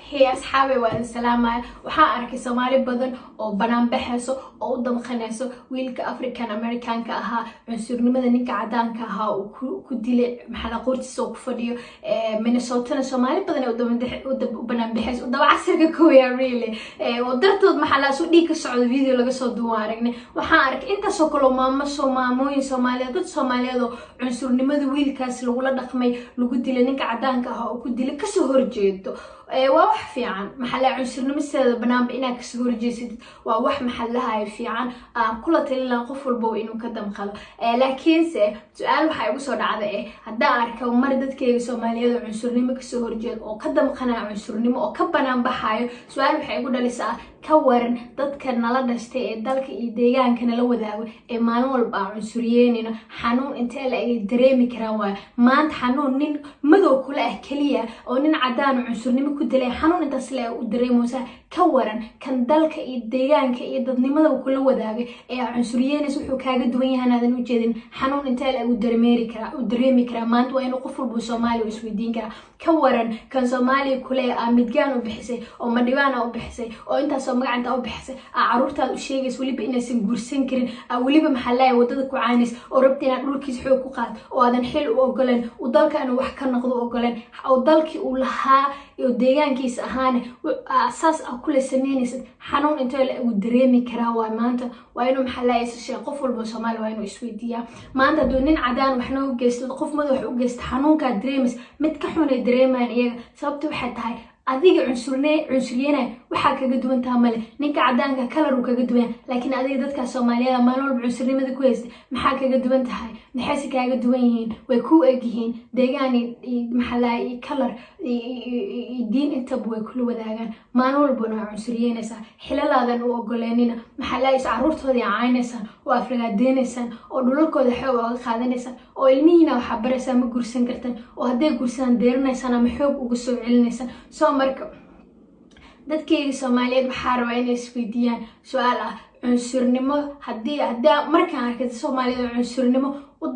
Hey asxaabay, waa idin salaamaya. Waxaan arkay Soomaali badan oo banaanbaxayso oo u damqanayso wiilka African Americanka ahaa, cunsurnimada ninka cadaanka ahaa uu ku dilay, maxaa qoortiisa oo ku fadhiyo Minnesotana. Soomaali badan ee u banaanbaxayso daba casirka kooya really oo dartood, maxaa la soo dhiig ka socdo, video laga soo duwan aragnay. Waxaan arkay intaasoo kaloo maamo soo maamooyin Soomaaliyeed, dad Soomaaliyeed oo cunsurnimada wiilkaas lagula dhaqmay, lagu dilay, ninka cadaanka ahaa oo ku dilay kasoo horjeedo. Waa wax fiican, maxaa la cunsurnimo sideeda banaanba inaad kasoo horjeesatid waa wax, maxaa lahayo, fiican. Aan kula talin lahaa qof walbo inuu ka damqado. Laakiinse su-aal waxaa igu soo dhacda haddaan arka mar dadkayga Soomaaliyeed oo cunsurnimo kasoo horjeed oo ka damqanaya cunsurnimo oo ka banaan baxayo, su-aal waxay igu dhalisaa: ka waran dadka nala dhashtay ee dalka iyo deegaanka nala wadaago ee maalin walba aan cunsuriyeynayno? Xanuun intee la ay dareemi karaan? Waayo maanta xanuun nin madow kula ah keliya oo nin cadaan oo cunsurnimo ku dilay, xanuun intaas le u dareemaysaa. Ka waran kan dalka iyo deegaanka iyo dadnimadaba kula wadaagay ee aa cunsuriyeynaysa, wuxuu kaaga duwan yahan aadan u jeedin? Xanuun intee la u dareemi karaa, u dareemi karaa? Maanta waa inuu qof walba Soomaaliya isweydiin karaa: ka waran kan Soomaaliya kule aa Midgaan u bixisay oo Madhibaana u bixisay oo intaasoo magacinta u bixisay, aa caruurtaada u sheegaysa weliba inaysan guursan karin, aa weliba, maxaa laaya, wadada ku caanays oo rabta inaad dhulkiis xoog ku qaad oo aadan xil u ogoleen, uu dalka inuu wax ka noqdo u ogoleen, oo dalkii uu lahaa iyo deegaankiisa ahaane saas aa kula sameynaysid? Xanuun intee la uu dareemi karaa? Waa maanta waa inuu, maxaa laaya, sheeg qof walba Soomaali waa inuu isweydiiyaa: maanta hadduu nin cadaan wax noogu geysto, qof madow wax u geysto, xanuunkaa dareemaysa mid ka xun ay dareemayaan iyaga. Sababta waxay tahay adiga cunsurne cunsuryeynay waxaa kaga duwan taha male. Ninka cadaanka kalar uu kaga duwan, laakiin adiga dadka Soomaaliyeed maalin walba cunsurnimada ku haysta maxaa kaga duwan tahay? Maxayse kaaga duwan yihiin? Way ku eg yihiin deegaan iyo, maxaa lahay, iyo kalar iyo diin, intaba way kula wadaagaan. Maalin walbana waa cunsuriyeynaysaa, xilalaadan u ogoleynina, maxaa lahay, is caruurtooda caynaysaan oo afragaadeynaysan oo dhulalkooda xoog oga qaadanaysaan oo ilmihiina waxaa baraysaa ma guursan kartan, oo hadday guursadaan deerinaysaan ama xoog uga soo celinaysaan. Soo marka dadkayga Soomaaliyeed waxaa rabaa inay isweydiiyaan su-aal ah cunsurnimo. Haddii markaan arkay Soomaaliyeed oo cunsurnimo u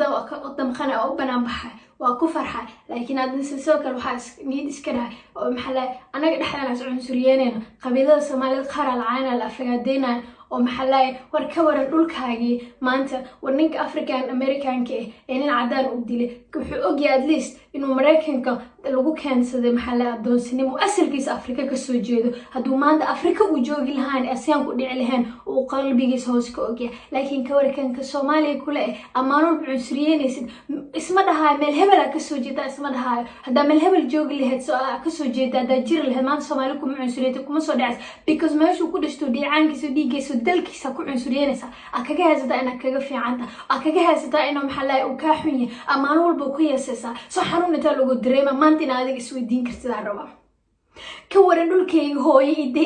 damqana oo u banaan baxay, waa ku farxay. Laakiin haddana sidoo kale waxaa niyad iska dhahay oo, maxaa lahay, anaga dhexdana is cunsuriyeynayna, qabiilada Soomaaliyeed qaar la caynaya, la afragaadeynaya oo, maxaa lahay, war ka waran dhulkaagii maanta? War ninka African Americanka ah ee nin cadaan u dilay wuxuu ogyahay at least inuu Maraykanka lagu keensaday, maxaa lahay, adoonsinimo, asalkiisa Afrika kasoo jeedo. Hadduu maanta Afrika uu joogi lahaan asyaan ku dhici lahayn, uu qalbigiisa hoos ka ogyahay. Laakiin ka warkanka Soomaaliya kule eh amaan walba cunsuriyeynaysid, isma dhahaayo meel hebel aa kasoo jeeda, isma dhahaayo haddaa meel hebel joogi lahayd soo kasoo jeeda, haddaa jiri lahayd maanta Soomaali kuma cunsuriyeyta, kuma soo dhacays, because meeshuu ku dhashto, dhiicaankiisa, dhiiggiisa, dalkiisa ku cunsuriyeynaysa, aa kaga haysataa inaad kaga fiicanta, aa kaga haysataa inuu, maxaa lahay, uu kaa xun yahay, aa maalin walba ku yeesaysaa. Soo xanuun intaa lagu dareema maanta in adiga isweydiin kartidaa rabaa: ka waran dhulkayga hooye iyo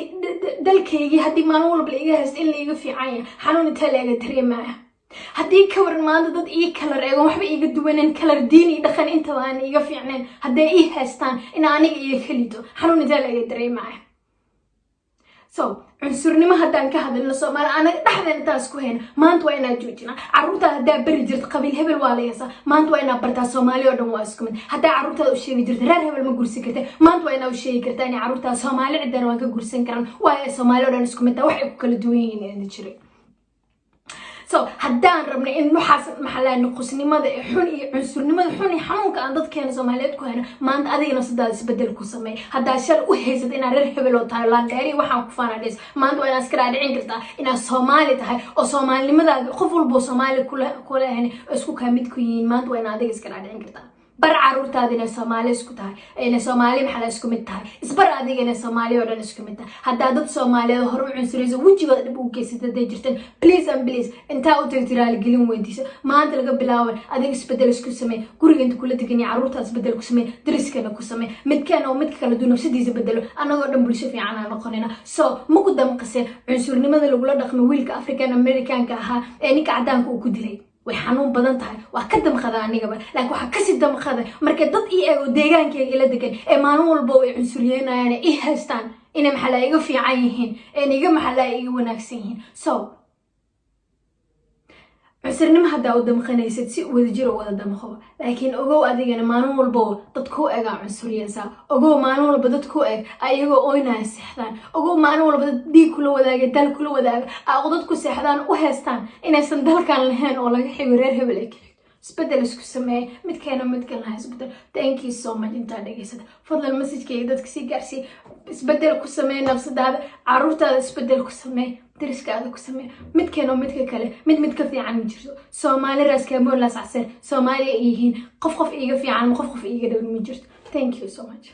dalkaygii haddii maalin walba la iga haysto in laiga fiican yahay, xanuun intaa laaga dareemaya? Haddii ka waran maanta dad ii kalar eegon, waxba iiga duwaneen, kalar, diin iyo dhaqan intaba aan iiga fiicnayn, hadday ii haystaan in aniga iga kalito, xanuun intaa laaga dareemaya? So cunsurnimo haddaan ka hadalno, Soomaali anaga dhexdeen intaas ku hayna maanta waa inaad joojinaa. Carruurtaada haddaa beri jirta qabiil hebel waa la yasaa, maanta waa inaad bartaa Soomaali oo dhan waa isku mid. Haddaa carruurtaada u sheegi jirta reer hebel ma gursan karta, maanta waa inaad u sheegi kartaa inay carruurtaada Soomaali ciddana waan ka gursan karan, waayo Soomaali oo dhan isku mid taha, wax ay ku kala duwan yihiin inda jiray. So haddaan rabnay in waxaas, maxaa lahay, nuqusnimada ee xun iyo cunsurnimada xun iyo xanuunka aan dadkeena Soomaaliyeed ku hayno, maanta adiga nafsadaada isbedel ku sameey. Haddaa shal u haysad inaad reer hebel oo tahay, landheeri waxaan ku faanadheys, maanta waa inaad iska dhaadhicin kartaa inaad Soomaali tahay oo soomaalinimadaada qof walboo Soomaali kula ahayn oo isku kaa mid ku yihiin. Maanta waa inaad adiga iska dhaadhicin kartaa. Bar caruurtaada inay Soomaali isku tahay, inay Soomaali, maxaa la, isku mid tahay. Isbar adiga inay Soomaali oo dhan isku mid tahay. Haddaa dad Soomaaliyeed hore u cunsurayso, wejigooda dhib u geysata hadday jirtan, please and please, intaa u tagti raaligelin weydiiso. Maanta laga bilaaban adiga isbedel isku samee. Guriga inta kula degan iyo caruurtaada isbedel ku samee, dariskana ku samee. Midkaan oo midka kale duu nafsadiisa bedelo, annagoo dhan bulsho fiican aan noqonina. So ma ku damqaseen cunsurnimada lagula dhaqmo wiilka African Americanka ahaa ee ninka cadaanka uu ku dilay? Way xanuun badan tahay, waa ka damqada anigaba, laakiin waxaa kasii damqada marka dad ii eego deegaankayga ila degan ee maalin walba way cunsuriyeynayaan ee ii haystaan inay, maxaa la, iga fiican yihiin, een iga, maxaa la, iga wanaagsan yihiin. So Cunsurnimo haddaa u damqanaysid, si wadajir u wada damqo, laakiin ogow adigana maalin walbo dad ku egaa cunsuriyeysaa. Ogow maalin walba dad ku eg ayagoo oynaya seexdaan. Ogow maalin walba dad dhiig kula wadaaga, dal kula wadaaga, dad ku seexdaan u heestaan inaysan dalkan lahayn oo laga xigo reer hebel ay ka xigto. Isbedel isku sameeya, midkeena midkan laha isbedel. Thank you so much intaa dhegeysata. Fadlan messagekayga dadka sii gaarsii. Isbedel ku sameey nafsadaada, caruurtaada isbedel ku sameey, dariskaada ku sameey. Midkeeno midka kale mid mid ka fiican ma jirto. Soomaali Raaskaamboon, Laas Caseer, Soomaaliya ay yihiin. Qof qof iiga fiican, qof qof iiga dhown ma jirto. Thank you so much.